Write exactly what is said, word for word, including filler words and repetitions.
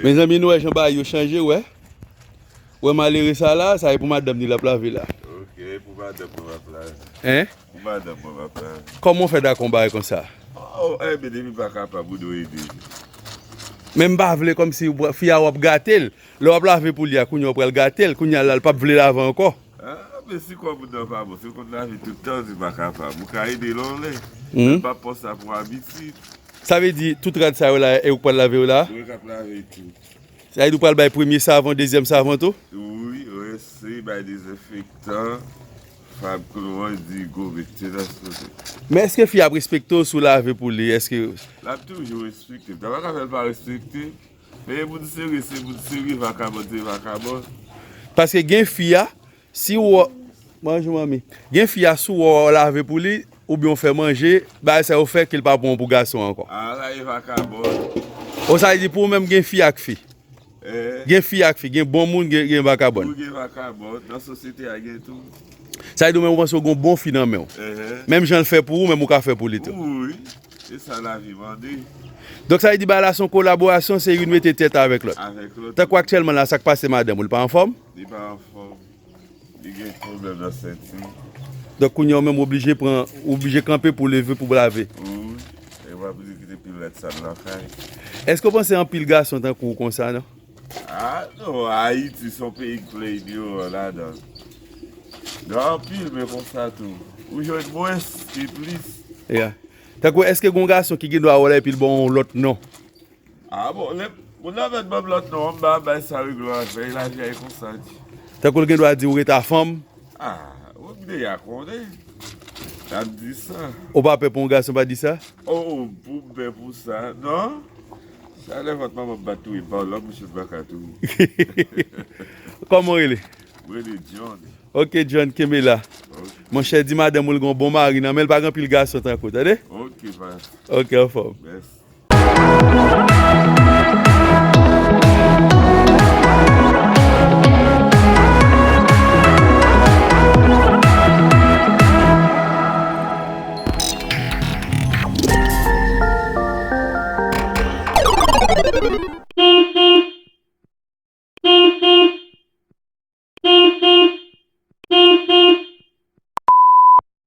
Mezanmi, nou wè jan bagay yo chanje, wè. Wè malere sa la, sa e pou madanm ni l ap lave la. Ok, pou madanm mwen m ap lave. Hein? Pou madanm mwen m ap lave. Kòman w fè dakò yon bagay konsa? Oh, enben, depi m pa kapab, ou dwe ede m. Men m pa vle kòmsi w pran, fi a w ap gate l. Lè w ap lave pou li a, kounye a w pral gate l. Kounye a la, l p ap vle lave ankò. Ah, men si kò moun nan pa bon, si l konn lave tout tan, di m pa kapab. Ou ka ede l yon lè. Mhm. M p ap pran sa pou abitid. Sa vle di, tout rad sa yo la, e ou k pral lave yo la? Mwen k ap lave tou. Sa vle di ou pral bay premye savon, dezyèm savon tou? Wi, rinse, bay dezenfektan, fab klowòdigo, mete nan sote. Men èske fi a ap respekte w si w lave pou li? Èske L ap toujou respekte m. Sa pa ka fè l pa respekte. Men moun serye se moun serye, vakabòn se vakabòn. Paske gen fi a, si w, bonjou manmi. Gen fi a, si w wè w lave pou li, oubyen w fè manje, bagay sa yo fè ke l pa pran w pou gason ankò. A la e vakabòn. O, sa vle di pou ou menm gen fi ak fi. Eh. Gen fi ak fi, gen bon moun, gen, gen vakabòn. Ou gen vakabòn, nan sosyete a gen tou. Sa vle di ou menm ou panse w gen yon bon fi nan men w. Eh. Menm jan l fè pou ou, menm ou ka fè pou li tou. Wi, e sa lavi mande. Donk sa vle di bagay la se yon kolaborasyon, se youn mete tèt avèk lòt. Avèk lòt. Tankou aktyèlman la, sa k pase madanm ou, li pa anfòm? Li pa anfòm. Li gen pwoblèm nan senti. Donk kounye a ou menm ou oblije pran, ou oblije kanpe pou leve pou lave. Wi. E w ap di kite pil rad sal lakay. Èske w panse anpil gason tankou w konsa, non? Ah, non, Ayiti se yon peyi k plen deyò ladan. Gen anpil, men konsa tou. Ou jwenn mwens ki plis. Yeah. Tankou, èske gen yon gason ki gen dwa wè w la epi l ba w yon lòt non? Ah bon, lè moun nan mèt ban m lòt non an, m pa bay sa regle afè, e lavi a e konsa di. Tankou l gen dwa di ou ret a fanm. Ah, ou m deja konnen. L ap di sa. Ou pa pè pou yon gason pa di sa? Oh, pou m pè pou sa, non. Sa lè vant manman m bat tou, e pa w lòt mouche m pa ka tou. Kòman w rele? Mwen rele John. Ok, John, kenbe la. Ok. Monchè, di madanm ou l gen yon bon mari nan men l, pa gen anpil gason tankou, tande? Ok, pa. Ok, anfòm. Mèsi.